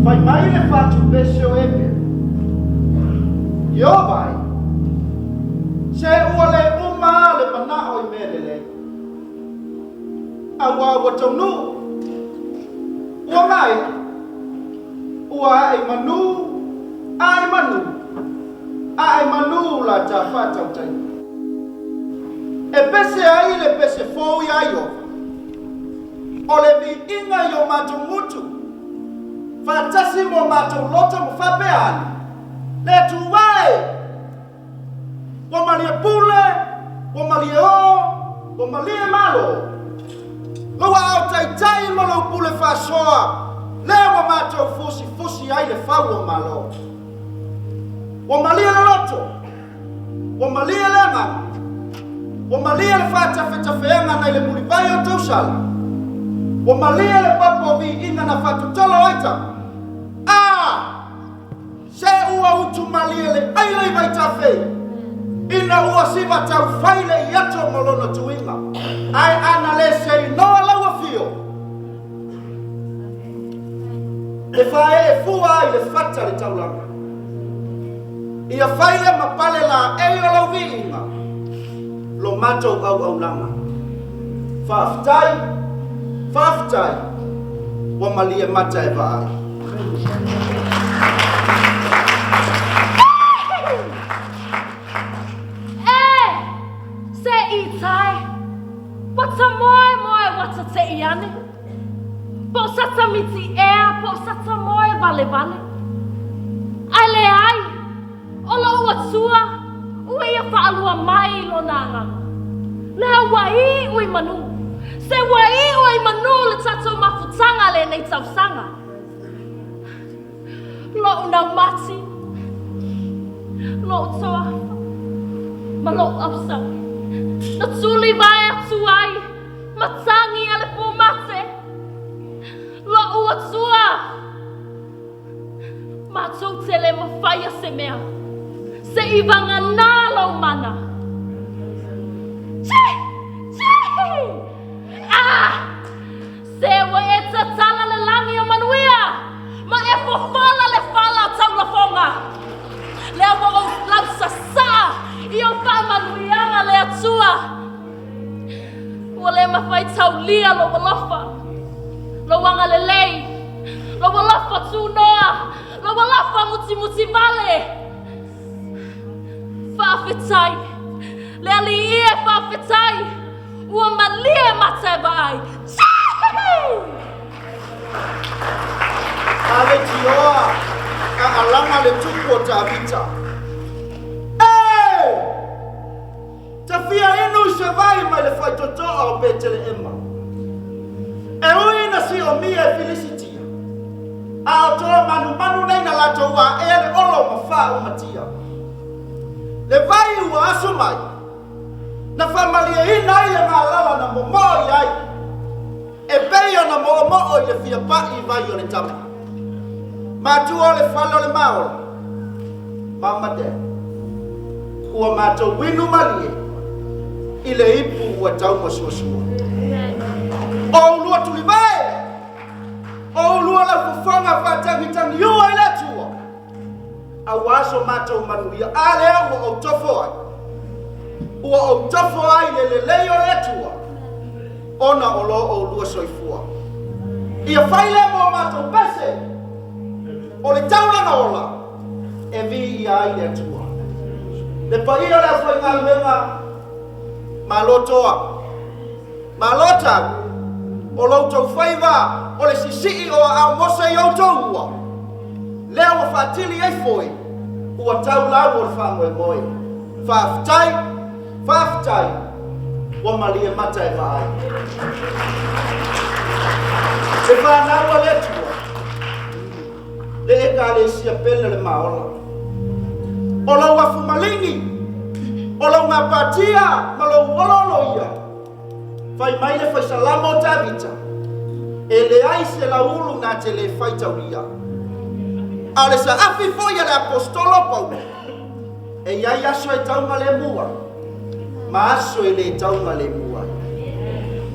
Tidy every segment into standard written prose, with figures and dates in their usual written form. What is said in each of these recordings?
Fai mai le fatupese o Ebere, Ieova e, se ua le uma lava le manao i mea lelei, Auā ua taunuu, ua maea, ua ae i manū, ae i manū, ae i manū la ta faatautaiga. E pese ai le pese fou iā Ieova, o le viiga i o matou gutu, faatasi ma o matou loto ma faapea ane, Le Atua e! Ua malie pule, ua malie oo, ua malie malo. Lou aao taitai ma lou pule faasoa, lea ua matou fusifusi ai le fau o Malo. Ua malie le loto, ua malie le agaga, ua malie le faatafetafeaga nai le mulivai o tausala, ua malie le papa o viiga na faatotolo ai tama. A! Se ua utu malie le aila i vaitafe, ina ua siva taufai le iato ma lona tuiga, ae ana le seinoa lau afio, e faaee fua ai le fata le taulaga. Ia fai le ma pale laei o lau viiga, lo matou auaunaga. Faafetai, faafetai, ua malie mata e vaai. E! Se i tae, wata moe moe wata te i ane. Po sata miti ea, po sata moe vale vale. Ae leai, O lou Atua, ua ia faalua mai i lona agaga. Lea ua iu i manu. Se ua iu ai manu le tatou mafutaga lenei tausaga. Lou naumati, lou toafa, ma lou ausaui. Na tuli vae atu ai, matagi a le pumate. Lou Atua! Matou te le mafaia se mea, se i vaganā lou mana. Tsi! Tsi! Ah! Se ua e tatala le lagi o manuia, ma e fofola le fala o taulafoga. Lea ua ou lausasaa i ou faamanuiaga le Atua. Ua le mafai taulia lou alofa, lou agalelei, lou alofa tunoa, lou alofa mutimuti vale. Faafetai, le Alii e faafetai, ua malie mata e vaai. Ale tioa a alaga le tupu o Tavita. E! Tafia inu i se vai mai le faitotoa o Peteleema. E ui na siomia e Filisitia, a o toa manumanu nei na latou aʻea le olo ma faaumatia. Le vai ua asu mai, na faamalieina ai le galala na momoo i ai, e pei ona moomoo i le fia paʻi i vai o le tama. Matua o le fale o le maola, Mama Dad, ua matou inu malie i le ipu ua tau masuasua. O ulua tulivae, o ulua laufofoga faatagitagiua i le Atua, aua so matou manuia, a lea ua ou tofo ai, ua ou tofo ai le lelei o le Atua, ona o lo oulua soifua. Ia fai lea mo matou pese, o le taulaga ola e viia ai le Atua. Le paia o le aufaigaluega, malo toa, malo tau, o lo outou faiva o le sisii o aao Mose i outou ua, lea ua faatili ai foi, ua tau lau o le faamoemoe. Faafetai, faafetai, ua malie mata e vaai. Se fanau a le Atua, le Ekalesia pele o le Maola. O lou afu maligi, o lou gapatia ma lou olooloia, fai mai le faisalamo o Tavita, e leai se lauulu na te le faitaulia. A o le saafi foi a le Aposetolo o Paulo, E i ai aso e taugalemu ai, ma aso e le taugalemu ai.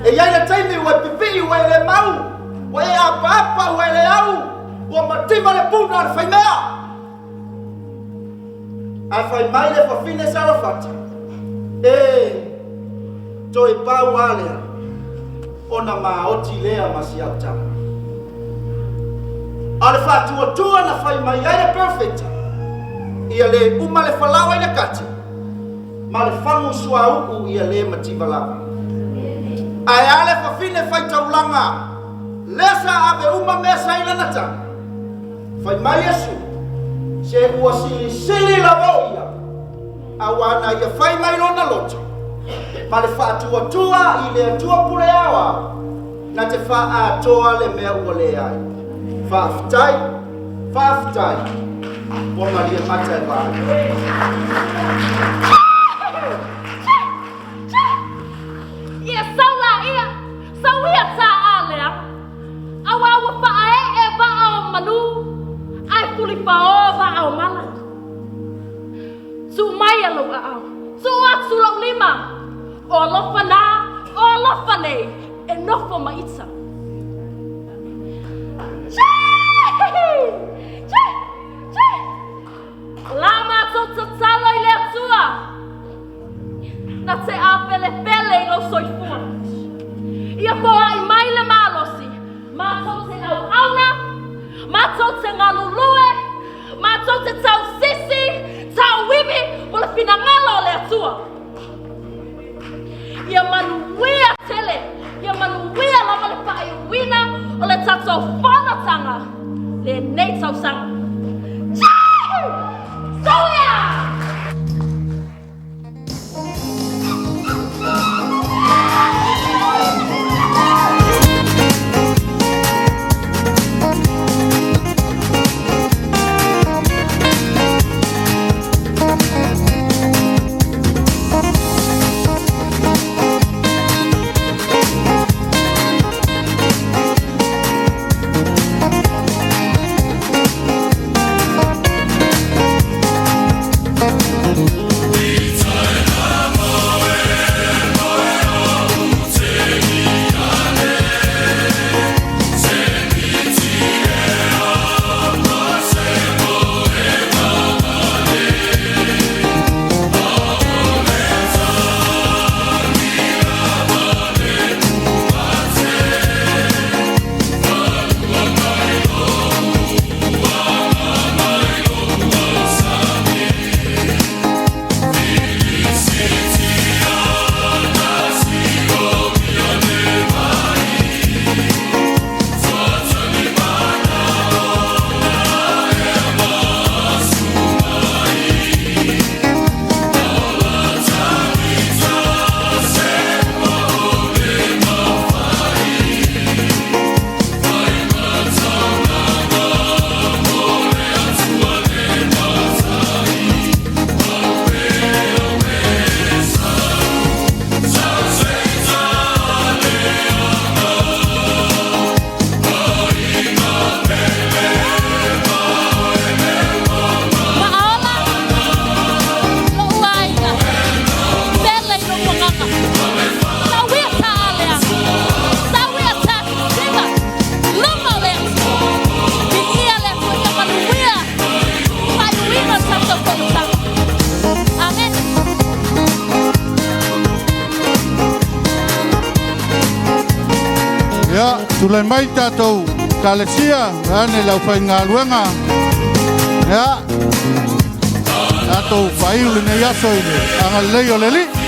E i ai le taimi ua e pipii ua e le mau, ua e apaapa ua e le au, ua matipu. Viva le puna o le faimea. Ae fai mai le fafine Sarafata, E, toe pau lava lea, ona maoti lea ma si au tama. A o le faatuatua na fai mai ai le perofeta, ia le uma le falaoa i le kati, ma le fagu suauu ia le mativa lava. Ae a le fafine faitaulaga lea sa ave uma mea sa i lana taga? Fai mai Iesu, Se ua silisili lava o ia, auā na ia fai mai lona loto, ma le faatuatua i le Atua pule aoao, na te faaatoa le mea ua leai. Faafetai, faafetai, ua malie mata e vaai. Ia sau laia, sau ia tā a leaga. Auā ua faaee vaa o manu, ae fulipaō vaa o mala. Tuu mai a lou aao, tuu atu lou lima, o alofa nā, o alofa nei, e nofo ma ita. O la matou tatalo i le Atua, na te apelepele i lou soifua. Ia foai mai le malosi, matou te auauna, matou te galulue, matou te tausisi, tauivi mo le finagalo o le Atua. Ia manuia tele, ia manuia lava le faaiuina o le tatou fonotaga lenei tausaga. Soia! Maaola lou aiga, pele i lou agaga. Sau ia ta aleaga, sau ia ta sisiva, luma o le Atua. Viia le Atua ia manuia faaiuina o le tatou fonotaga. Amene. Ia, tulai mai tatou Ekalesia, vaeane le aufaigaluega. Ia, tatou faaiu lenei aso i le agalelei o le Alii.